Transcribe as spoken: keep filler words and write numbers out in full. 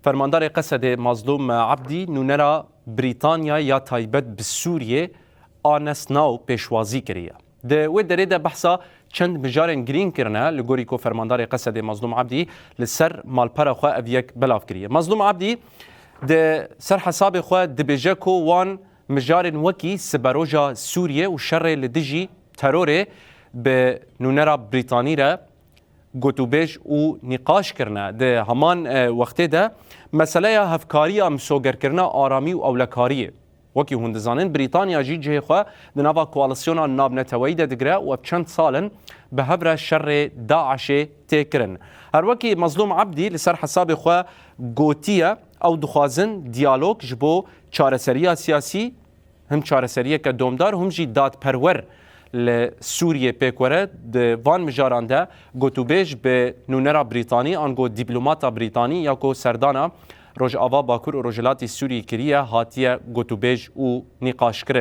Fermandarê Qesedê Mazlûm Abdî nûnera Brîtanya ya taybet bi Sûriyê Anes Nau pêşwazî kiriye. Di wê derê de behsa çend mijarên girîng kirine, li gorî ku Fermandarê Qesedê Mazlûm Abdî li ser malpera xwe ev yek belav kiriye. Mazlûm Abdî di ser hesabê xwe dibêje ku wan mijarên wekî siberoja Sûriyê û şerê li dijî terorê bi nûnera Brîtanî re gotûbêj û nîqaş kirine. Di heman, e, wextê de meseleya hevkariya misogerkirina aramî û ewlekariyê. Wekî hûn dizanin, Brîtanya jî cihê xwe di nava koalîsyona navneteweyî de digire û ev çend sal in bi hev re şerê DAIŞê tê kirin. Her wekî Mazlûm Abdî li ser hesabê xwe gotiye, ew dixwazin diyalog ji bo çareseriya siyasî, him çareseriyeke domdar, him jî dadperwer li Sûriyê pêk were. Di van mijaran de gotûbêj bi nûnera Brîtanî, ango dîplomata Brîtanî ya ku serdana Rojava Bakur û Rojhilatî Sûriyê kiriye, hatiye gotûbêj û nîqaşkirin.